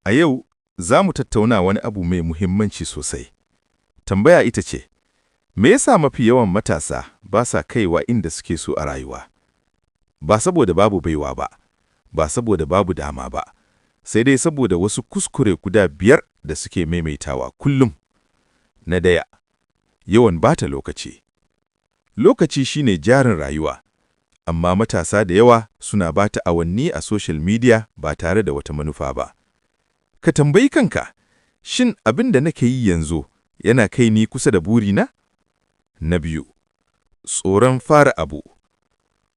A yau za mu tattauna wani abu mai muhimmanci sosai. Tambaya ita ce, me yasa mafi yawan matasa ba sa kaiwa inda suke so a rayuwa? Ba saboda babu baiwa ba, ba saboda babu dama ba, sai dai saboda wasu kuskure guda biyar da suke maimaitawa kullum. Na daya, yawan bata lokaci. Lokaci shine jarin rayuwa, amma matasa da yawa suna bata awanni a social media ba tare da wata manufa ba. Ka tambayi kanka, shin abin da nake yi yanzu yana kai ni kusa da burina? Na biyu, tsoron fara abu.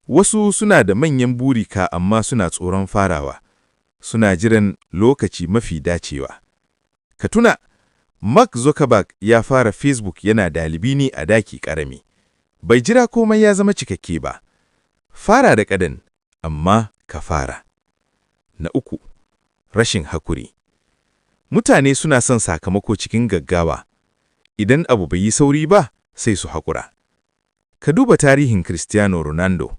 Wasu suna da manyan burika amma suna tsoron farawa, suna jiran lokaci mafi dacewa. Ka tuna, Mark Zuckerberg ya fara Facebook yana dalibi ne a daki ƙarami. Bai jira komai ya zama cikakke ba. Fara da kaɗan, amma ka fara. Na uku, rashin hakuri. Mutane suna son sakamako cikin gaggawa. Idan abu bai yi sauri ba, sai su haƙura. Ka duba tarihin Cristiano Ronaldo.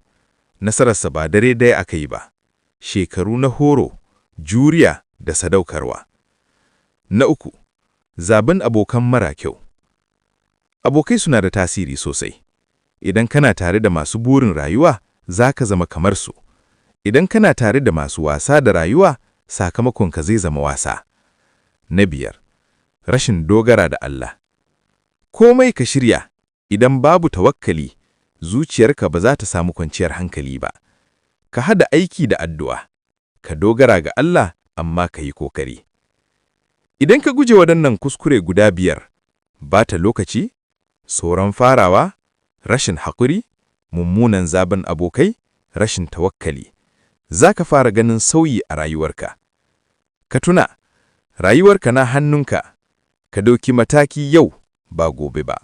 Nasararsa ba dare ɗaya aka yi ba. Shekaru na horo, juriya da sadaukarwa. Na uku, zaben abokan mara kyau. Abokai suna da tasiri sosai. Idan kana tare da masu burin rayuwa, za ka zama kamar su. Idan kana tare da masu wasa da rayuwa, sakamakonka zai zama wasa. Na biyar, rashin dogara da Allah. Komai ka shirya, idan babu tawakkali, zuciyarka ba za ta samu kwanciyar hankali ba. Ka hada aiki da addu'a, ka dogara ga Allah, amma ka yi kokari. Idan ka guje waɗannan kuskure guda biyar, bata lokaci, tsoron farawa, rashin haƙuri, mummunan zaben abokai, rashin tawakkali, za ka fara ganin sauyi a rayuwarka. Ka tuna, rayuwarka na hannunka, ka dauki mataki yau, ba gobe ba.